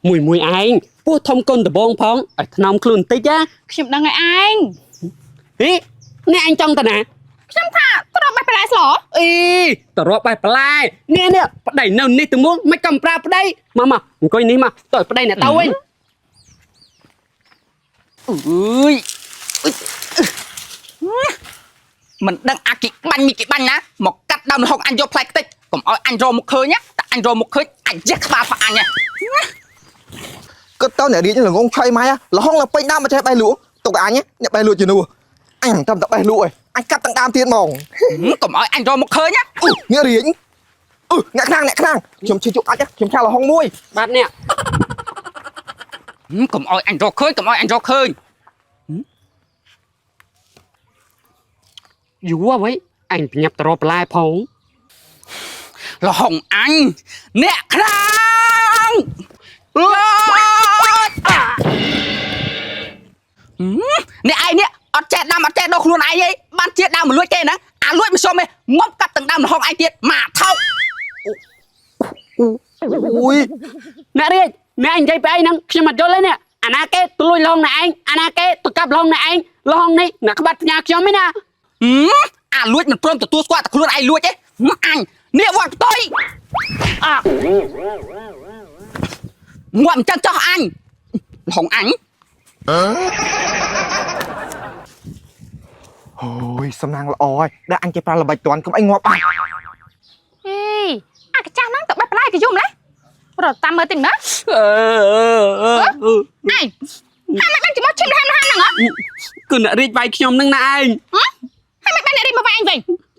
មួយមួយឯងពោះធំកូនដបងផងឲ្យថ្នមខ្លួនបន្តិចណា ខ្ញុំដឹងហើយឯង ហីអ្នកឯងចង់តាណា ខ្ញុំថាត្រប់បេះបន្លែស្ល អីតរកបេះបន្លែនេះនេះប្តីនៅនេះទៅមួងមិនកំប្រើប្តីមកមកអង្គុយនេះមកតើប្តីអ្នកទៅវិញ អើយមិនដឹងអាគិបាញ់មីគិបាញ់ណាមកកាត់ដើមលហុងអញយកផ្លែខ្ទេចកុំឲ្យអញរកមុខឃើញណាតែអញរកមុខឃើញអញយះក្បាលផអញណា គិតទៅអ្នករាជល្ងងឆៃម៉ៃលហុងឡើងពេញដើមមកចេះបេះលក់ទុកអញអ្នកបេះលក់ជំនួសអញត្រឹមតែបេះលក់ឯងអញកាត់ទាំងដើមទៀតហ្មង កុំឲ្យអញរកមុខឃើញណា អឺអ្នករាជអឺអ្នកខ្លាំងអ្នកខ្លាំងខ្ញុំជិះជក់អាចខ្ញុំឆាលហុងមួយ បាទអ្នក កុំឲ្យអញរកឃើញកុំឲ្យអញរកឃើញ យូរអ្វីអញប្រញាប់តរកបន្លែផង លហុងអញអ្នកខ្លាំងលត់អ្នកឯងនេះអត់ចេះដាំអត់ចេះដោះខ្លួនឯងទេបានជាដើមមកលួចគេហ្នឹងអាលួចមិនសមទេងប់កាត់ទាំងដើមលហុងឯងទៀតមកថោក អូយ អ្នករាជអ្នកឯងនិយាយពីអីហ្នឹងខ្ញុំអត់យល់ទេនេះអាណាគេទៅលួចលងអ្នកឯងអាណាគេទៅកាប់លងអ្នកឯងលងនេះអ្នកក្បាត់ផ្ញើខ្ញុំឯណា ហឹមអាលួចមិនព្រមទទួលស្គាល់តែខ្លួនឯងលួចទេហឹមអញនេះវត្តផ្ទុយ អ ងាប់អញ្ចឹងចោះអញលហុងអញ អូយសំណាងល្អហើយដែលអញចេះប្រើល្បិចតាន់កុំអីងាប់អញ អេអាកាចាស់ហ្នឹងទៅបេះបន្លែគេយំម្លេះរត់តាមមើលតិចមើល អឺអឺអឺ ឯងហាមិនបានច្មោះឈឹមហាមហាមហ្នឹងហ៎ គឺអ្នករាជវាយខ្ញុំហ្នឹងណាឯង ហាមិនបានអ្នករៀបមកវាយឯងវិញ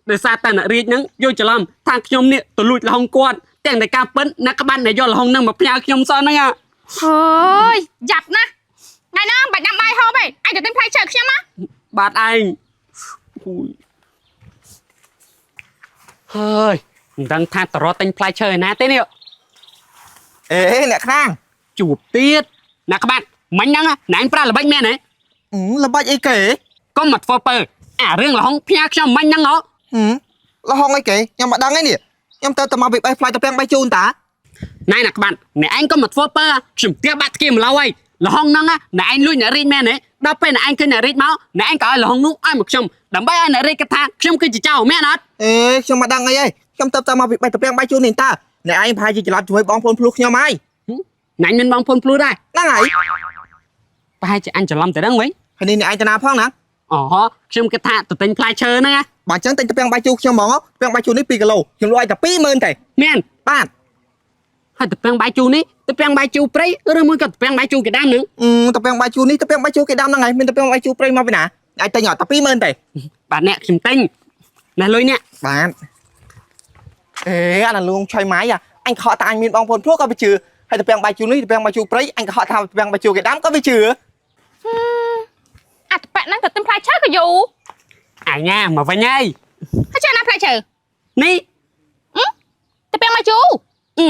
ដោយសារតែអ្នករាជហ្នឹងយល់ច្រឡំថាខ្ញុំនេះទៅលួចលហុងគាត់ទាំងតែការពិតអ្នកក្បាត់អ្នកយកលហុងហ្នឹងមកផ្ញើខ្ញុំសោះហ្នឹងអា ហើយយ៉ាប់ណាស់ថ្ងៃហ្នឹងបាច់ដាំបាយហូបឯងឯងទៅទិញផ្លែឈើខ្ញុំណា បាទឯងអូយហើយមិនដឹងថាតរត់ទិញផ្លែឈើឯណាទេនេះ អេអ្នកខ្លាំង ជួបទៀតអ្នកក្បាត់មិញហ្នឹងណាឯងប្រើល្បិចមែនទេ ល្បិចអីគេ កុំមកធ្វើពើអារឿងលហុងផ្ញើខ្ញុំមិញហ្នឹងហ៎ លហុងអីគេខ្ញុំមិនដឹងឯនេះខ្ញុំទៅតែមកពីបេះផ្លែតាពាំងបេះជូនតា ណែអ្នកក្បាត់អ្នកឯងកុំមកធ្វើពើខ្ញុំផ្ទះបាក់ធ្គាម្ល៉េះហើយលហុងហ្នឹងអ្នកឯងលួចអ្នករាជមែនទេដល់ពេលអ្នកឯងឃើញអ្នករាជមកអ្នកឯងក៏ឲ្យលហុងនោះឲ្យមកខ្ញុំដើម្បីឲ្យអ្នករាជគិតថាខ្ញុំគឺជាចៅមែនអត់ អេខ្ញុំមិនដឹងអីឯងខ្ញុំទៅតែមកពីបេះតាពាំងបេះជូននេះតាអ្នកឯងប្រហែលជាច្រឡំជាមួយបងប្អូនភ្លោះខ្ញុំហើយ ណាញ់មានបងប្អូនភ្លួដែរ ហ្នឹងហើយ ប្រហែលជាអញច្រឡំតែដឹងវិញ ហើយនេះអ្នកឯងតាណាផងណា អូខ្ញុំគិតថាទៅទិញផ្លែឈើហ្នឹងណា បើអញ្ចឹងទិញតាពាំងបាយជូរខ្ញុំហ្មងតាពាំងបាយជូរនេះ2គីឡូខ្ញុំលក់ឲ្យតែ20000ទេ មែន បាទ ហើយទៅពាំងបាយជូរនេះទៅពាំងបាយជូរព្រៃឬមួយក៏ទៅពាំងបាយជូរកដាំហ្នឹង អឺតាពាំងបាយជូរនេះតាពាំងបាយជូរគេដាំហ្នឹងហើយមានតាពាំងបាយជូរព្រៃមកពីណាឯងទិញអត់តែ20000ទេ បាទអ្នកខ្ញុំទិញណែលុយអ្នក បាទអេអាណាលងឆៃម៉ៃអញខកតាអញមានបងប្អូនភ្លោះក៏វាជឿហើយតាពាំងបាយជូរនេះតាពាំងបាយជូរព្រៃអញក៏ខកថាតាពាំងបាយជូរគេដាំក៏វាជឿ អាតប៉ាក់ហ្នឹងទៅទិញផ្លែឈើក៏យូរ អញណាមកវិញហើយ ហើយចេះណាផ្លែឈើ នេះ ទៅពាំងមកជូរ អឺ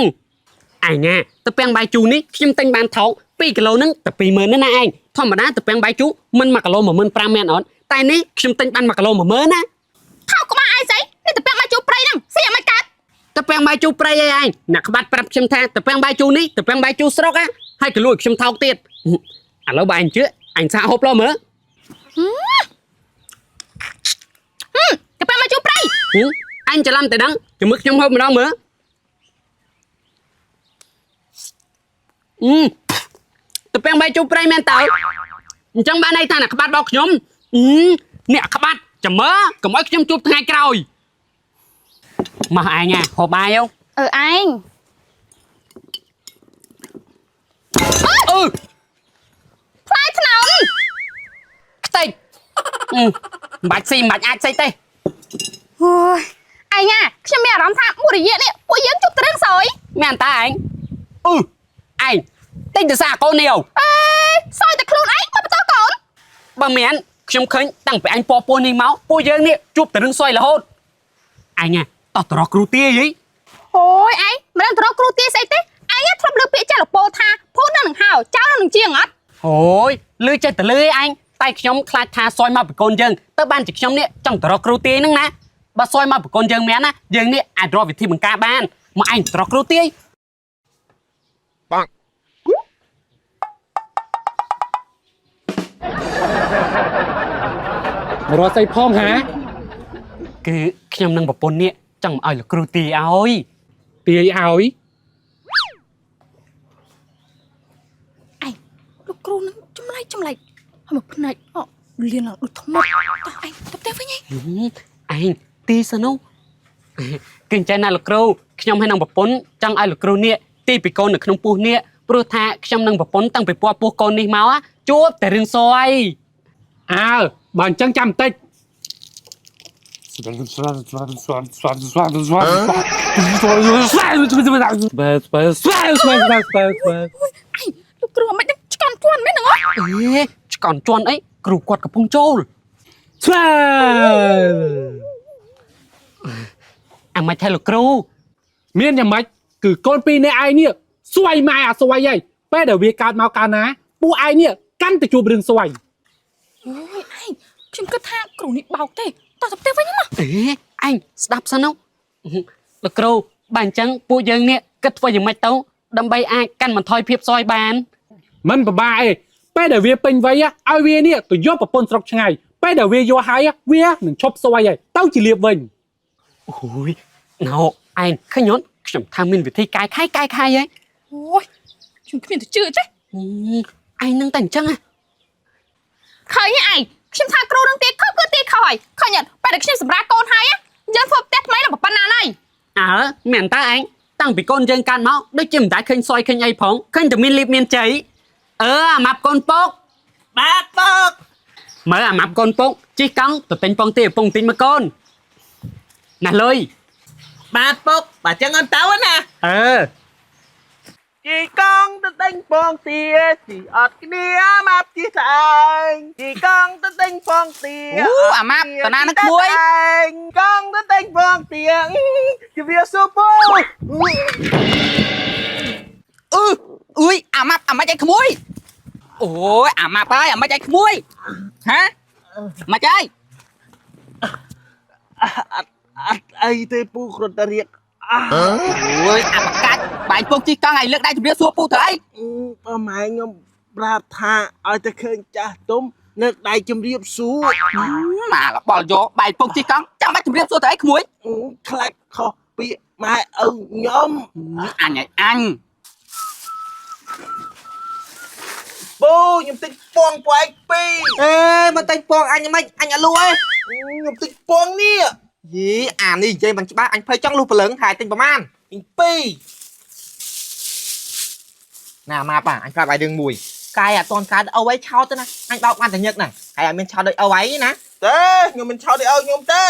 អញណាទៅពាំងបាយជូរនេះខ្ញុំទិញបានថោក2គីឡូហ្នឹងតែ20000ហ្នឹងណាឯងធម្មតាទៅពាំងបាយជូរមិន1គីឡូ15000មែនអត់តែនេះខ្ញុំទិញបាន1គីឡូ10000ណា ថោកក្បាលឯងស្អីនេះទៅពាំងមកជូរព្រៃហ្នឹងស្អីមិនកើត ទៅពាំងបាយជូរព្រៃអីឯងអ្នកក្បាត់ប្រាប់ខ្ញុំថាទៅពាំងបាយជូរនេះទៅពាំងបាយជូរស្រុកហ่ะហើយក៏លួចខ្ញុំថោកទៀតឥឡូវបើអញជឿអញសាកហូបលោមើល ទៅពាំងមកជូរព្រៃ ហឹមអញច្រឡំតែដឹងជាមួយខ្ញុំហូបម្ដងមើលអឺទៅពាំងបាយជូរព្រៃមែនតើអញ្ចឹងបានន័យថាអ្នកក្បាត់របស់ខ្ញុំអឺអ្នកក្បាត់ចាំមើលកុំឲ្យខ្ញុំជួបថ្ងៃក្រោយមកឯងណាហូបបាយហ៎ អឺឯង អឺ ផ្លែថ្នោត ខ្ទេចអឺមិនបាច់ស៊ីមិនបាច់អាចស៊ីទេ អូយឯងណាខ្ញុំមានអារម្មណ៍ថាមួយរយៈនេះពួកយើងជួបតែរឿងសយ មែនតើឯងអឺឯងទិញទៅសាកូននេះអូ អេសយតែខ្លួនឯងមកបន្តកូន បើមែនខ្ញុំឃើញតាំងពីអញពពោះនេះមកពួកយើងនេះជួបតែរឿងសយរហូតអញណាតោះតរកគ្រូទាយី អូយឯងមិនដឹងទៅរកគ្រូទាស្អីទេឯងធ្លាប់លើពាក្យចាស់លពោថាភូតនៅនឹងហៅចៅនៅនឹងជាងអត់ អូយលឺចេះតែលឺឯងតែខ្ញុំខ្លាចថាសយមកពីកូនយើងទៅបានជាខ្ញុំនេះចង់តរកគ្រូទាយហ្នឹងណាបើសយមកពីកូនយើងមែនណាយើងនេះអាចរកវិធីបង្ការបានមកឯងតរកគ្រូទាយ មករកស្អីផងហា គឺខ្ញុំនិងប្រពន្ធនេះចង់ឲ្យលោកគ្រូទីឲ្យ ទាយឲ្យ ឯងលោកគ្រូនឹងចម្លែកចម្លែកហើយមកផ្នែកអូលៀនឡើងដូចថ្មតោះឯងទៅផ្ទះវិញឯង ឯងទីសិននោះគឺអញ្ចឹងណាលោកគ្រូខ្ញុំហើយនឹងប្រពន្ធចង់ឲ្យលោកគ្រូនេះទីពីកូននៅក្នុងពោះនេះព្រោះថាខ្ញុំនិងប្រពន្ធតាំងពីពោះពោះកូននេះមកជួបតែរឿងសយ អើបើអញ្ចឹងចាំបន្តិច ឯងលោកគ្រូមិនដឹងឆ្កន់ជន់មែនហ្នឹង អេឆ្កន់ជន់អីគ្រូគាត់កំពុងចូល ស្វា អាមិនថាលោកគ្រូ មានយ៉ាងម៉េចគឺកូនពីរនាក់ឯងនេះស្វ័យម៉ែអាស្វ័យហើយពេលដែលវាកើតមកកាលណាពួកឯងនេះកាន់តែជួបរឿងស្វ័យ អូយឯងខ្ញុំគិតថាគ្រូនេះបោកទេតោះទៅផ្ទះវិញមក អេឯងស្ដាប់សិននោះលោកគ្រូបើអញ្ចឹងពួកយើងនេះគិតធ្វើយ៉ាងម៉េចទៅដើម្បីអាចកាន់បន្ថយភាពសយបាន មិនពិបាកទេពេលដែលវាពេញវ័យឲ្យវានេះទៅយកប្រពន្ធស្រុកឆ្ងាយពេលដែលវាយកហើយវានឹងឈប់ស្វ័យហើយទៅជាលៀបវិញ អូយណៅឯងឃើញអត់ខ្ញុំថាមានវិធីកែខៃកែខៃហ៎ អូយខ្ញុំគ្មានទៅជឿទេ ឯងនឹងតែអញ្ចឹងហ៎ ឃើញឯងខ្ញុំថាគ្រូនឹងទាខុសគឺទាខុសហើយឃើញអត់ពេលដែលខ្ញុំសម្រាលកូនហើយយើងធ្វើផ្ទះថ្មីដល់ប៉ុណ្ណាហើយ អើមែនតើឯងតាំងពីកូនយើងកើតមកដូចជាមិនដែលឃើញសយឃើញអីផងឃើញតែមានលៀបមានជ័យអឺអាម៉ាប់កូនពុក បាទពុក មើលអាម៉ាប់កូនពុកជិះកង់ទៅទិញពងទាពងទិញមកកូនណាស់លុយ បាទពុកបាទចឹងអត់ទៅណា អឺ ជីកង់ទៅទិញពងទាជីអត់គ្នាមកជីស្អែងជីកង់ទៅទិញពងទា អូអាម៉ាប់តាណានឹងក្មួយ ឯងកង់ទៅទិញពងទាជំរាបសួរពូ អឺអុយអាម៉ាប់អាម៉េចឲ្យក្មួយអូយអាម៉ាប់ហើយអាម៉េចឲ្យក្មួយហាម៉េចហើយ អត់អត់អីទេពូគ្រាន់តែរៀក អូយអាបកាច់បែងពុកជីកង់ឲ្យលើកដៃជំរាបសួរពូទៅអី បើម៉ែខ្ញុំប្រាប់ថាឲ្យតែឃើញចាស់ទុំលើកដៃជំរាបសួរ ម៉ារបល់យកបែងពុកជីកង់ចាំបាច់ជំរាបសួរទៅអីក្មួយ ខ្លាចខុសពាក្យម៉ែឪខ្ញុំ អញឲ្យអញ ពូខ្ញុំទិញពងពូឯងពីរ អេមកតែងពងអញមិនអញអត់លក់ទេ ខ្ញុំទិញពងនេះ យីអានេះនិយាយមិនច្បាស់អញភ័យចង់លុះព្រលឹងហើយទិញប្រមាណ ទិញពីរ ណាម៉ាប់អញប្រាប់ឲ្យរឿងមួយកាយអត់តន់កើតឪឯងឆោតទៅណាអញបោកបានតែញឹកហ្នឹងហើយអត់មានឆោតដូចឪឯងណា ទេខ្ញុំមិនឆោតឲ្យឪខ្ញុំទេ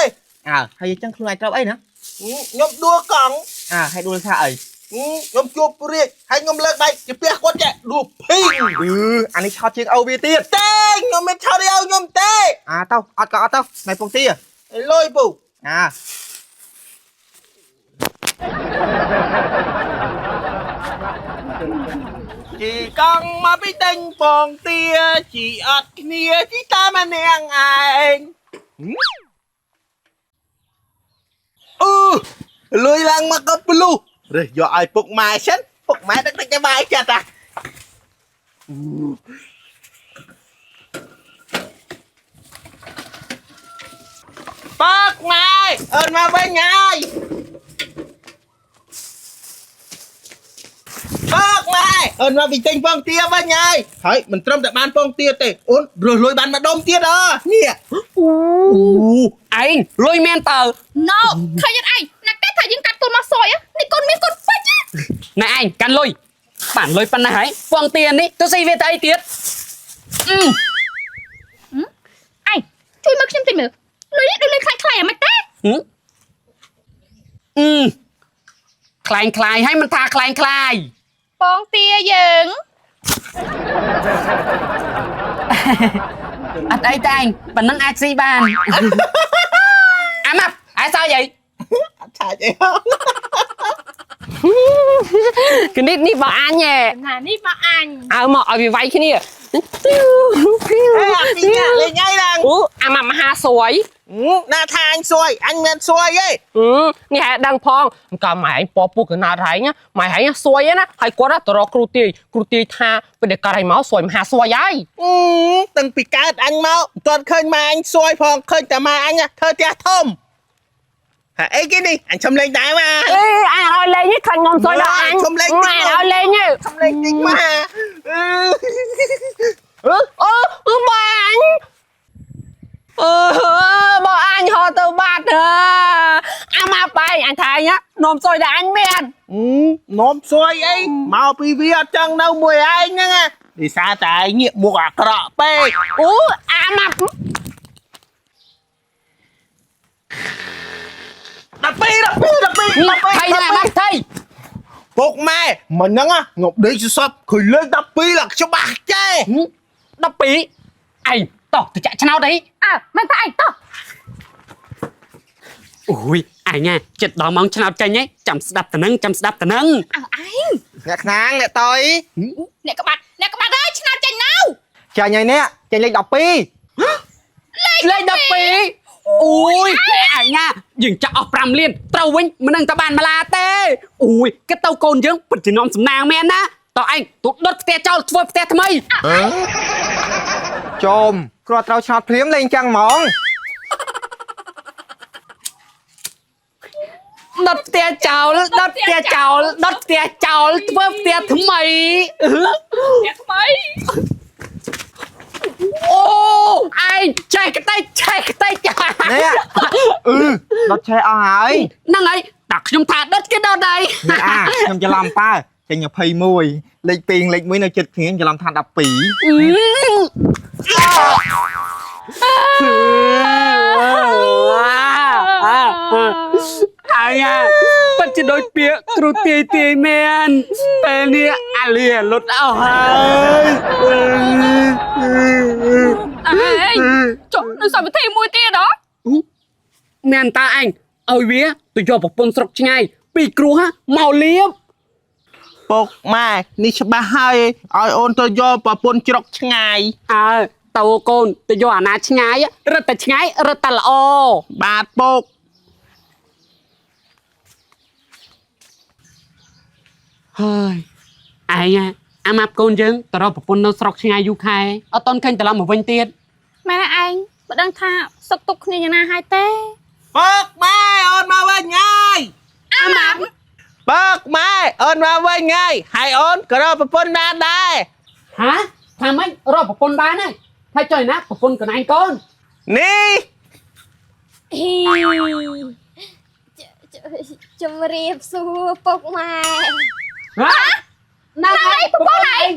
អើហើយអញ្ចឹងខ្លួនឯងត្រូវអីណា ខ្ញុំដួលកង់ អើហើយដួលថាអី ខ្ញុំជួបព្រាជហើយខ្ញុំលើកដៃជាផ្ទះគាត់ចេះដួលភីង អឺអានេះឆោតជាងឪវាទៀត ទេខ្ញុំមិនឆោតឲ្យឪខ្ញុំទេ អាទៅអត់ក៏អត់ទៅណៃពងទា ឲ្យលុយពូ អា ជីកង់មកពីទិញពងទាជីអត់គ្នាជីតាមម្នាក់ឯងអឺលុយឡើងមកក៏ប្លុះរើសយកឲ្យពុកម៉ែសិនពុកម៉ែដឹកតិចតែបាយចិត្តអា ពុកម៉ែអូនមកវិញហើយពុកម៉ែអូនមកពីទិញពងទាវិញហើយហើយមិនត្រឹមតែបានពងទាទេអូនរើសលុយបានមួយដុំទៀតអនេះ ឯងលុយមែនតើ ណូឃើញអត់ឯងណាគេថាយើងកាត់កូនមកសយនេះកូនមានកូនពេជ្រ ណែឯងកាន់លុយបានលុយប៉ុណ្ណាហើយពងទានេះទៅស៊ីវាទៅអីទៀតអឺ ឯងជួយមើលខ្ញុំតិចមើលលុយនេះដូចលុយខ្លាយខ្លាយអាម៉េចទេ ហឹមអឺខ្លែងខ្លាយហើយមិនថាខ្លែងខ្លាយ ពងទាយើង អត់អីតែឯងប៉ុណ្ណឹងអាចស៊ីបានអាម៉ាប់ឯងសើចអី អត់ឆាចអីហង កណិតនេះបើអញហ៎ ណានេះមកអញ អើមកឲ្យវាវាយគ្នា អេអាពីរនាក់លេងអីឡើង អូអាម៉ាមហាសួយ ណាថាអញសួយអញមិនសួយទេ នេះហែដឹងផងកាម៉ែឯងពពុះកណាត់ហែងម៉ែហែងសួយណាហើយគាត់ទៅរកគ្រូទាយគ្រូទាយថាពេលដែលកើតឲ្យមកសួយមហាសួយហើយ តាំងពីកើតអញមកមិនទាន់ឃើញម៉ែអញសួយផងឃើញតែម៉ែអញធ្វើផ្ទះធំហើយអីគេនេះអញឈំលេងដែរមក អេអញឲ្យលេងខ្លាញ់ងំសួយដល់អញ ឈំលេងតិច ឲ្យលេង ឈំលេងតិចមក អឺអូបើអញអឺបើអញហត់ទៅបាត់អាម៉ាបែងអញថាអញនំសួយដល់អញមាន នាំសួយអីមកពីវាអត់ចង់នៅមួយឯងហ្នឹងដោយសារតែឯងងាកមុខអាក្រក់ពេក អូអាម៉ាប់ 12 12 12 នេះថៃណាម៉ាប់ថៃ ពុកម៉ែមិនហ្នឹងងប់ដេកសពឃើញលេខ12ឡើងច្បាស់ចេះ 12ឯងតោះទៅចាក់ឆ្នោតអី អើមិនតែឯងតោះ អូយឯងណាចិត្តដល់ម៉ោងឆ្នោតចេញហីចាំស្ដាប់តនឹងចាំស្ដាប់តនឹង អើឯង អ្នកខ្នាងអ្នកតយ អ្នកក្បាត់អ្នកក្បាត់អើយឆ្នោតចេញនៅ ចាញ់ហើយអ្នកចាញ់លេខ12 លេខ12អូយឯងណាយើងចាក់អស់5លានត្រូវវិញមិននឹងតបានម្លាទេអូយគិតទៅកូនយើងពិតជានាំសំណាងមែនណាតោះឯងទៅដុតផ្ទះចោលធ្វើផ្ទះថ្មី ចុមគ្រាន់ត្រូវឆ្នោតភ្លាមលេងចឹងហ្មង ដុតផ្ទះចោលដុតផ្ទះចោលដុតផ្ទះចោលធ្វើផ្ទះថ្មី អ្នកថ្មី អូឯងចេះកតិចចេះកតិច នេះអឺដុតឆេះអស់ហើយ ហ្នឹងហើយតែខ្ញុំថាដុតគេដុតហើយ នេះអាខ្ញុំច្រឡំប៉ើចេញ21លេខ2លេខ1នៅចិត្តគ្នាច្រឡំថា12 អាយ៉ាពិតជាដូចពាក្យគ្រូទាយទាយមែនពេលនេះអាលីលុតអស់ហើយ ឯងចុះនៅសល់វិធីមួយទៀតហ៎ មែនតើអញឲ្យវាទៅយកប្រពន្ធស្រុកឆ្ងាយពីគ្រោះមកលៀប ពុកម៉ែនេះច្បាស់ហើយឲ្យអូនទៅយកប្រពន្ធជ្រុកឆ្ងាយ អើតើកូនទៅយកអាណាឆ្ងាយរត់តែឆ្ងាយរត់តែល្អ បាទពុក ហើយឯងអាម៉ាប់កូនយើងទៅរកប្រពន្ធនៅស្រុកឆ្ងាយយូរខែអត់តន់ឃើញត្រឡប់មកវិញទៀត មែនទេឯងមិនដឹងថាសុកទុកគ្នាយ៉ាងណាហើយទេ ពុកម៉ែអូនមកវិញហើយ អាម៉ាប់ ពុកម៉ែអូនមកវិញហើយហើយអូនក៏រកប្រពន្ធបានដែរ ហាថាម៉េចរកប្រពន្ធបានហើយហើយចុយណាប្រពន្ធកូនឯងកូន នេះ ហ៊ីជំរាបសួរពុកម៉ែ ហាណាឯងប្រពន្ធឯង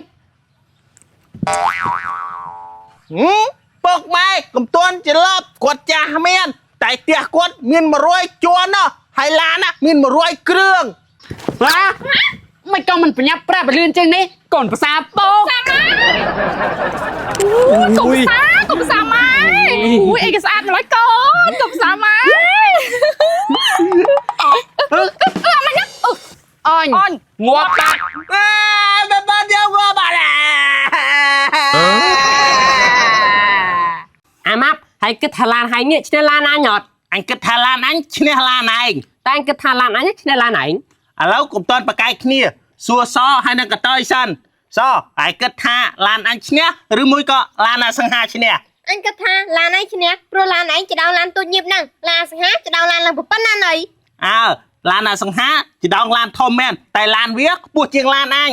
ហឹមពុកម៉ែកុំទាន់ច្រឡប់គាត់ចាស់មាន តែផ្ទះគាត់មាន100ជាន់ណោះហើយឡានណាមាន100គ្រឿង ហាមិនក៏មិនប្រញាប់ប្រាប់ឲ្យលឿនជាងនេះកូនប្រសាពោក កុំសាកុំសាម៉ែអូយអីក៏ស្អាតម្ល៉េះកូនកុំសាម៉ែអឺអឺអញ អញ អញ ងាប់បាត់ អេមិនបានយកងាប់បាត់ អាម៉ាប់ហើយគិតថាឡានហើយនេះឈ្នះឡានអញអត់ អញគិតថាឡានអញឈ្នះឡានឯង តែអញគិតថាឡានអញឈ្នះឡានឯង ឥឡូវកុំតន់ប្រកែកគ្នាសួរសហើយនឹងកតយសិនសហើយគិតថាឡានអញឈ្នះឬមួយក៏ឡានអាសង្ហាឈ្នះ អញគិតថាឡានឯងឈ្នះព្រោះឡានឯងចដៅឡានទូចញៀបហ្នឹងឡានសង្ហាចដៅឡានឡើងប៉ុណ្ណាណី អើឡានអាសង្ហាចដងឡានធំមែនតែឡានវាខ្ពស់ជាងឡានអញ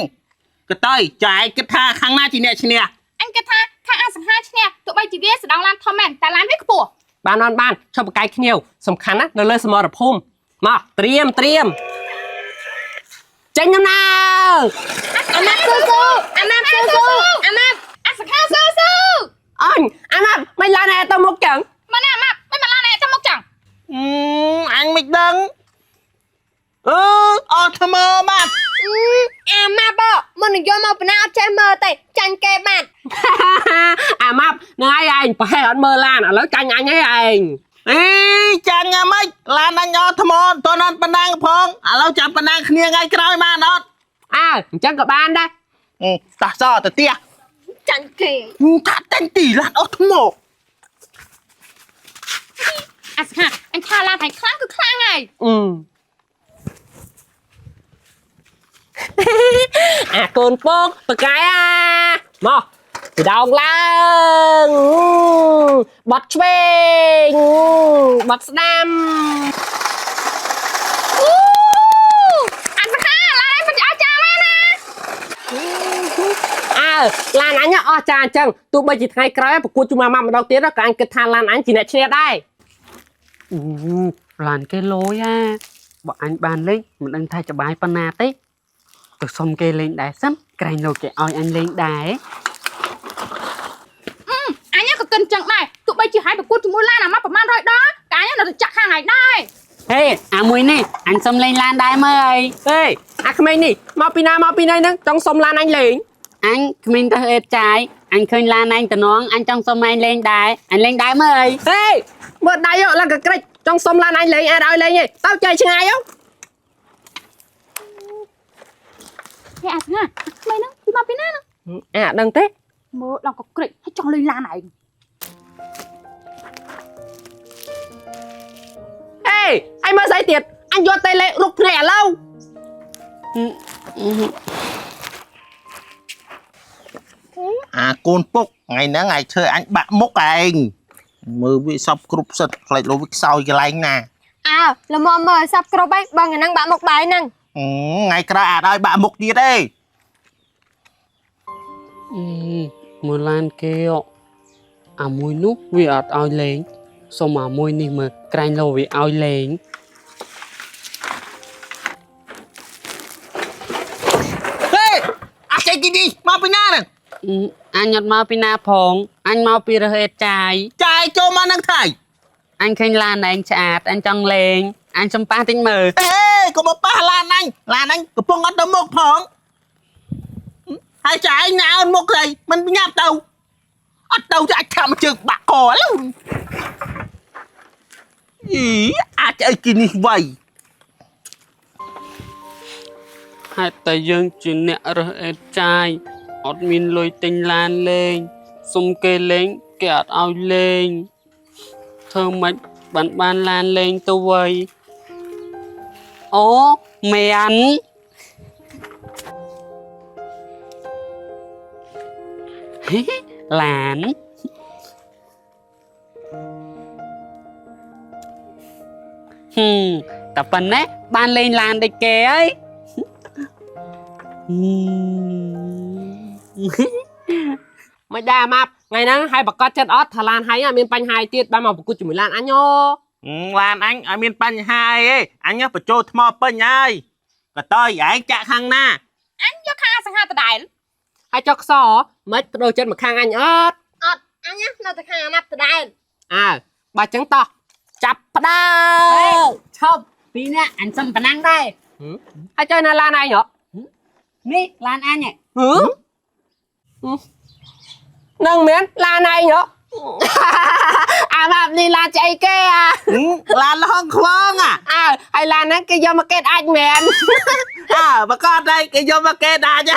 កតយចាឯងគិតថាខាងណាជាអ្នកឈ្នះ អញគិតថាខាងអាសង្ហាឈ្នះទោះបីជាវាស្ដងឡានធំមែនតែឡានវាខ្ពស់ បានបានបានឈប់ប្រកែកគ្នាសំខាន់ណាស់នៅលើសមរភូមិមកត្រៀមត្រៀមចេញដំណើរ អាម៉ាប់ស៊ូស៊ូអាម៉ាប់ស៊ូស៊ូអាម៉ាប់ អាសង្ហាស៊ូស៊ូ អញអាម៉ាប់មិនឡានឯងទៅមុខចឹង មកណាម៉ាប់មិនមកឡានឯងចាំមកចឹង អឺអញមិនដឹងអឺអត់ថ្មបាត់ អឺអាម៉ាប់មុននឹងយកមកប៉ុណ្ណាអត់ចេះមើលទេចាញ់គេបាត់ អាម៉ាប់នឹងឯងឯងប្រហែលអត់មើលឡានឥឡូវចាញ់អញហើយឯង អីចាញ់យ៉ាងម៉េចឡានអញអត់ថ្មអត់ទាន់ប៉ុណ្ណាំងផងឥឡូវចាំប៉ុណ្ណាំងគ្នាថ្ងៃក្រោយបានអត់ អើអញ្ចឹងក៏បានដែរ អឺតោះសទៅផ្ទះ ចាញ់គេ ថាតែញទីឡានអស់ថ្ម អាសខាអញថាឡានឯងខ្លាំងគឺខ្លាំងហើយ អឺអាកូនពងបកែអាមកពីដងឡើងបត់ឆ្វេងបត់ស្ដាំ អូអាសខាឡានឯងមិនអស់ចាមែនណា អើឡានអញអស់ចាអញ្ចឹងទោះបីជាថ្ងៃក្រោយប្រកួតជុំម៉ាម៉ាម្ដងទៀតក៏អញគិតថាឡានអញជាអ្នកឈ្នះដែរអូឡានគេលយអាបើអញបានលេងមិនដឹងថាចបាយប៉ុណ្ណាទេទៅសុំគេលេងដែរសិនក្រែងលោកគេឲ្យអញលេងដែរ អញក៏កិនចឹងដែរទោះបីជាហើយប្រកួតជាមួយឡានអាម៉ាប្រហែល100ដងក៏អញនៅតែចាក់ខាងឯងដែរ ហេអាមួយនេះអញសុំលេងឡានដែរមើលអីហេអាក្មេងនេះមកពីណាមកពីណីហ្នឹងចង់សុំឡានអញលេងអញក្មេងទៅអេតចាយអញឃើញឡានអញតំណងអញចង់សុំអញលេងដែរអញលេងដែរមើលអីហេមើលដៃឡើងកក្រិចចង់សុំឡានអញលេងអាចឲ្យលេងទេទៅចៃឆ្ងាយហ៎ ហេអាសខាក្មេងហ្នឹងពីមកពីណាហ្នឹង អាដឹងទេ មើលដល់ក៏ក្រិចហើយចង់លេងឡានឯង ហេអញមើលស្អីទៀតអញយកតេលេរុកភ្នែកឥឡូវ អាកូនពុកថ្ងៃហ្នឹងឯងធ្វើអញបាក់មុខឯងមើលវាសពគ្រប់សិតខ្លាចលោវាខ្សោយកន្លែងណា អើល្មមមើលសាប់គ្រប់ហើយបងអាហ្នឹងបាក់មុខបាយហ្នឹង ថ្ងៃក្រោយអាចឲ្យបាក់មុខទៀតទេ មើលឡានគេអាមួយនោះវាអត់ឲ្យលេងសុំអាមួយនេះមើលក្រែងលោវាឲ្យលេង ហេអាចៃទីនេះមកពីណាហ្នឹង អញអត់មកពីណាផងអញមកពីរើសអេតចាយ ចាយចូលមកហ្នឹងថៃ អញឃើញឡានឯងឆ្អាតអញចង់លេងអញសំប៉ះតិចមើល អេកុំមកប៉ះឡានអញឡានអញកំពុងអត់ទៅមុខផងហើយចាយណាអូនមុខស្អីមិនញាប់ទៅអត់ទៅទេអាចខាំជើងបាក់កឥឡូវអីអាចអីគីនេះវៃ ហេតុតែយើងជាអ្នករើសអេតចាយអត់មានលុយទិញឡានលេងសុំគេលេងគេអត់ឲ្យលេងធ្វើម៉េចបានបានឡានលេងទៅវៃអូមែនហេឡានហឹមតែប៉ុណ្ណេះបានលេងឡានដូចគេហើយ មិនដែរអាម៉ាប់ថ្ងៃហ្នឹងហើយប្រកាសចិត្តអត់ថាឡានហើយមានបញ្ហាទៀតបានមកប្រកួតជាមួយឡានអញអូ ឡានអញអត់មានបញ្ហាអីទេអញបញ្ចូលថ្មពេញហើយកតយឯងចាក់ខាងណា អញយកខាងអាសខាដដែល ហើយចុះខ្សមិនបដូរចិត្តមកខាងអញអត់ អត់អញនៅតែខាងអាម៉ាប់ដដែល អើបើចឹងតោះចាប់ផ្ដើមឈប់ពីរនាក់អញសុំប៉ុណ្ណឹងដែរហើយចុះណាឡានឯងហ៎នេះឡានអញហ៎នឹងមែនឡានឯងហ៎ អាម៉ាប់នេះឡានស្អីគេអា ឡានលហងខ្វងអា អើហើយឡានហ្នឹងគេយកមកកេតអាចមែន អើបកតឯងគេយកមកគេដាក់ចា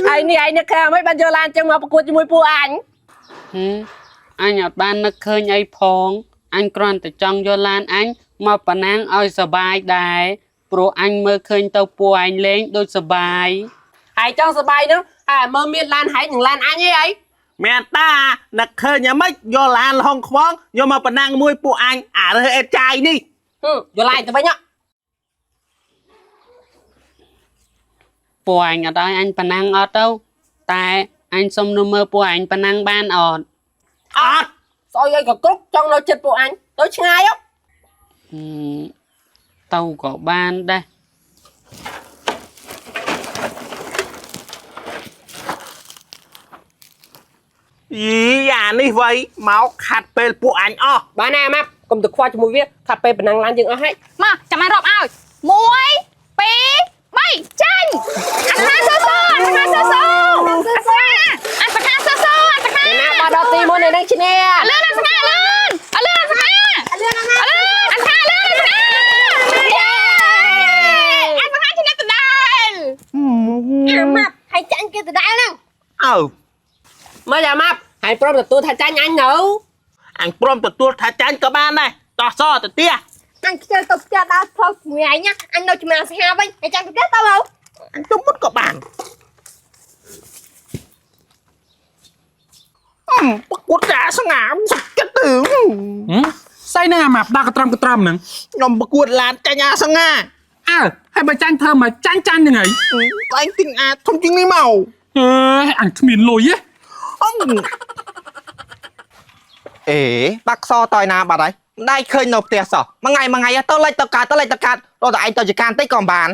ហើយនេះឯងនឹកឃើញមិនបានយកឡានចឹងមកប្រកួតជាមួយពួកអញអញអត់បាននឹកឃើញអីផងអញគ្រាន់តែចង់យកឡានអញមកប៉ណាំងឲ្យសបាយដែរព្រោះអញមើលឃើញទៅពួកឯងលេងដូចសបាយហើយចង់សបាយហ្នឹងហើយមើលមានឡានហែងនិងឡានអញអីអី មែនតានឹកឃើញយ៉ាងម៉េចយកឡានលហងខ្វងយកមកប៉ុណ្ណាំងមួយពួកអញអារើសអេតចាយនេះ យកឡានទៅវិញពួកអញអត់ឲ្យអញប៉ណាំងអត់ទៅតែអញសុំនៅមើលពួកអញប៉ណាំងបានអត់ អត់ ស្អុយអីក៏គ្រប់ចង់នៅចិត្តពួកអញទៅឆ្ងាយហ៎ទៅក៏បានដែរ យីអានេះវៃមកខាត់ពេលពួកអញអស់ បានណាម៉ាប់កុំទៅខ្វល់ជាមួយវាខាត់ពេលប៉ុណ្ណឹងឡានយើងអស់ហើយ មកចាំអញរាប់ឲ្យ1 2 3ចាញ់អាសខាសសអាសខាសសអាសខាអាសខាសសអាសខា ណាបាត់ដល់ទី1នៅនឹងឈ្នះ លឿនអាសខាលឿន គេដដែលហ្នឹង អើ មើលយ៉ាម៉ាប់ហើយព្រមទទួលថាចាញ់អញនៅ អញព្រមទទួលថាចាញ់ក៏បានដែរតោះសទៅទៀត អញខ្ជិលទៅផ្ទះដើរផ្លូវជាមួយឯងណាអញនៅជាមួយអាសហាវិញហើយចាំទៅផ្ទះទៅហៅ អញទៅមុតក៏បានអឺប្រកួតចាស្ងាមសុខចិត្តទៅ ស្អីហ្នឹងអាម៉ាប់ដាក់កត្រំកត្រំហ្នឹង ខ្ញុំប្រកួតឡានចាញ់អាសងា អើហើយបើចាញ់ធ្វើមកចាញ់ចាញ់ហ្នឹងហើយ អញទិញអាធំជាងនេះមក អើយអញគ្មានលុយទេ អំ អេបាក់សតយណាបាត់ហើយមិនដែរឃើញនៅផ្ទះសោះមួយថ្ងៃមួយថ្ងៃទៅលិចទៅកើតទៅលិចទៅកើតរត់តែឯងទៅចការបន្តិចក៏មិនបាន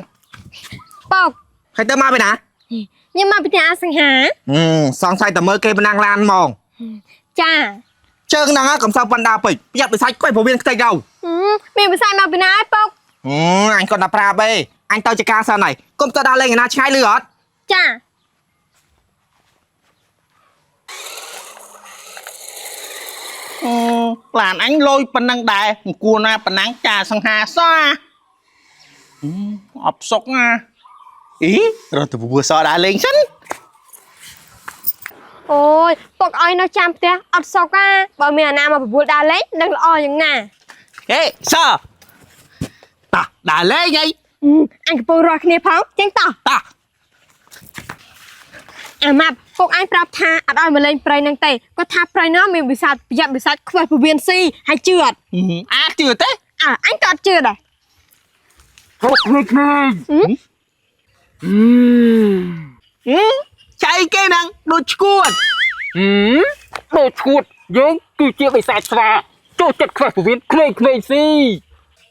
ប៉ុក ហើយទៅមកពីណា ខ្ញុំមកពីផ្ទះអាសង្ហា ហឹមសង្ស័យតែមើលគេប៉ុណ្ណាំងឡានហ្មង ចា ជើងហ្នឹងកំសៅប៉ុណ្ដាពេកប្រយ័ត្នបិសាច់កុយព្រវៀនខ្ទេចទៅ ហឹមមានភាសាមកពីណាឯងប៉ុក ហឹមអញគាត់តែប្រាប់ឯងអញទៅចការសិនហើយកុំទៅដើរលេងឯណាឆ្ងាយលឺអត់ ចា អឺឡានអញលយប៉ុណ្ណឹងដែរមិនគួរណាប៉ុណ្ណឹងចាសង្ហាសោះអឺអបសុកណាអីរត់ទៅពពសដើរលេងសិន អូយពុកឲ្យនៅចាំផ្ទះអត់សុខអាបើមានអាណាមកបបួលដើរលេងនឹងល្អយ៉ាងណា ហេសតោះដើរលេងអី អឺអញកំពុងរស់គ្នាផងចេញតោះ តោះ អាម៉ាប់ពុកអញប្រាប់ថាអត់ឲ្យមកលេងព្រៃហ្នឹងទេគាត់ថាព្រៃហ្នឹងមានវិសាទប្រយ័ត្នវិសាទខ្វះពវៀនស៊ីហើយជឿអត់ អាជឿទេ អើអញក៏អត់ជឿដែរ ហូបក្មេង ហឹមចៃគេហ្នឹងដូចឈួត ហឹមដូចឈួតយើងគឺជាបិសាចស្វាចូលចិត្តខ្វះពវៀនក្មេងៗស៊ី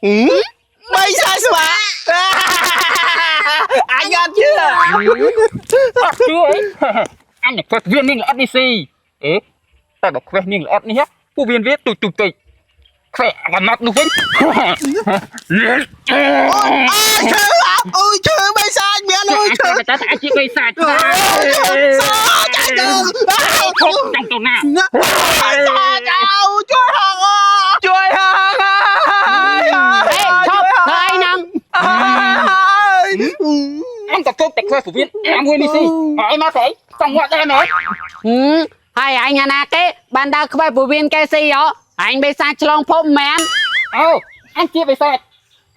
ហឹមបីសាយស្វាអញអត់ជឿ អត់ជឿអីអញនឹងខ្វះពវៀននាងល្អិតនេះស៊ីអេតែបើខ្វះនាងល្អិតនេះពវៀនវាទូចទូចពេកខ្វះអាកំណត់នោះវិញ អូយឈើអូយឈើបីសាយមានអូយឈើ តែតែជាបិសាចស្វា សចាច់ទៅ ឈប់ចង់ទៅណា ចៅជួយហងជួយហង ហេឈប់ធ្វើអីហ្នឹង អញក៏គោកតែខ្វះពវៀនអាមួយនេះស៊ីអីមកស្អីចង់ងាត់ដែរណ៎ ហឹមហើយអញអាណាគេបានដើរខ្វះពវៀនគេស៊ីហ៎អញបិសាចឆ្លងភពមែន អូអញជាបិសាច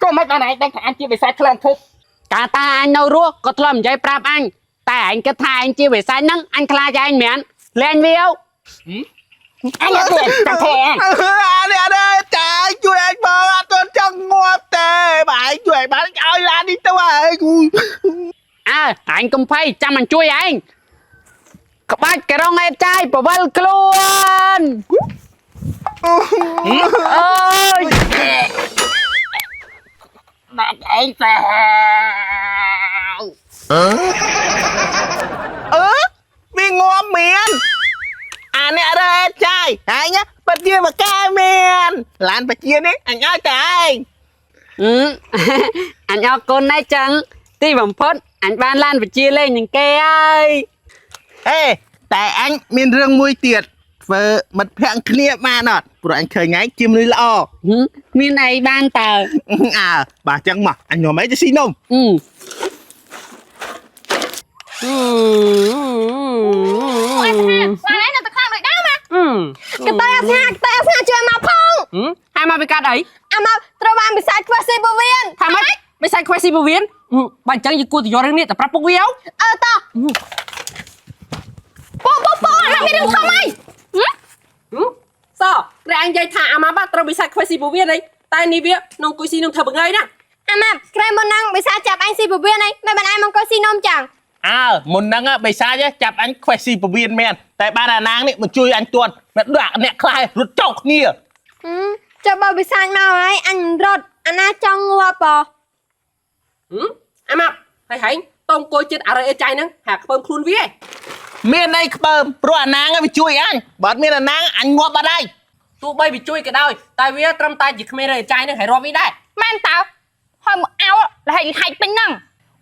ក៏មិនបានឯងដឹងថាអញជាបិសាចឆ្លងភព កាលតាអញនៅរស់ក៏ធ្លាប់និយាយប្រាប់អញតែអញគិតថាអញជាបិសាចហ្នឹងអញខ្លាចឯងមែនលែងវា អញអត់ទេចាំផង អានេះអរចាជួយអញបងអត់ទាន់ចង់ងាប់ទេបើឯងជួយបានឲ្យឡាននេះទៅហើយ អើអញកំភៃចាំអញជួយឯងក្បាច់ក្រុងអេតចាយបវលខ្លួនអើយ ដាក់ឯងសាវ អឺវាងាប់មានអានេះអរចាយឯងពិតជាបកែមានឡានបជានេះអញឲ្យតែឯង អឺអញអរគុណណាស់ចឹងទីបំផុតអញបានឡានវិជាលេងនឹងគេហើយ អេតែអញមានរឿងមួយទៀតធ្វើមិត្តភក្តិគ្នាបានអត់ព្រោះអញឃើញឯងជាមនុស្សល្អ ហឹមមានអីបានតើ អើបាទចឹងមកអញញ៉ាំអីទៅស៊ីនំ អឺ អាសហាឡានឯងនៅតែខ្លាំងដូចដើមណា អឺ កតើអាសហាកតើអាសហាជួយមកផង ហើយមកពីកាត់អី អាមកត្រូវបានវិសាទខ្វះស៊ីពវៀន ថាម៉េចបិសាចខ្វះស៊ីពវៀនបើអញ្ចឹងយើងគួរទៅយករឿងនេះទៅប្រាប់ពុកវា អើតោះ ពូពូពូអាមានរឿងធំអី សព្រះអញនិយាយថាអាម៉ាបាត្រូវបិសាចខ្វះស៊ីពវៀនអីតែនេះវានងគុយស៊ីនងធ្វើបង្អីណា អាម៉ាប់ក្រែមុនហ្នឹងវិសាទចាប់អញស៊ីពវៀនអីមិនបានឯងមកអង្គុយស៊ីនំចឹង អើមុនហ្នឹងបិសាចចាប់អញខ្វេះស៊ីពវៀនមែនតែបានអាណាងនេះមកជួយអញទាន់មិនដាក់អ្នកខ្លះរត់ចោលគ្នា ហឹមចុះបើវិសាទមកហើយអញមិនរត់អាណាចង់ងាប់ប៉ អាម៉ាប់ហើយហែងតោងគយចិត្តអរិយអេចៃហ្នឹងហាក់ខ្ពើមខ្លួនវាឯង មានអីខ្ពើមព្រោះអាណាងវាជួយអញបើអត់មានអាណាងអញងាប់បាត់ហើយ ទោះបីវាជួយក៏ដោយតែវាត្រឹមតែជាក្មេងរិយអេចៃហ្នឹងហើយរាប់វាដែរ មែនតើហើយមកអោលហែកហែកពេញហ្នឹង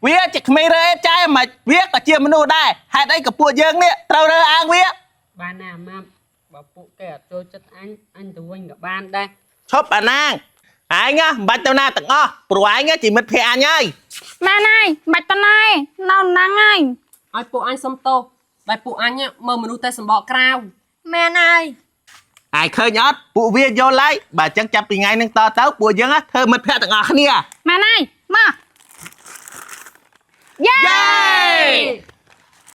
វាជាក្មេងរើអេចែមិនវាក៏ជាមនុស្សដែរហេតុអីក៏ពួកយើងនេះត្រូវរើអាងវា បានណាអាម៉ាប់បើពួកគេអត់ចូលចិត្តអញអញទៅវិញក៏បានដែរ ឈប់អាណាងឯងណាមិនបាច់ទៅណាទាំងអស់ព្រោះឯងជាមិត្តភក្តិអញហើយ ម៉ែនហើយបាច់តណៃនៅហ្នឹងហើយ ឲ្យពួកអញសុំទោសដែលពួកអញមើលមនុស្សតែសម្បកក្រៅ មែនហើយ អាយឃើញអត់ពួកវាយល់ហើយបើអញ្ចឹងចាប់ពីថ្ងៃហ្នឹងតទៅពួកយើងណាធ្វើមិត្តភក្តិទាំងអស់គ្នា ម៉ែនហើយមក យេ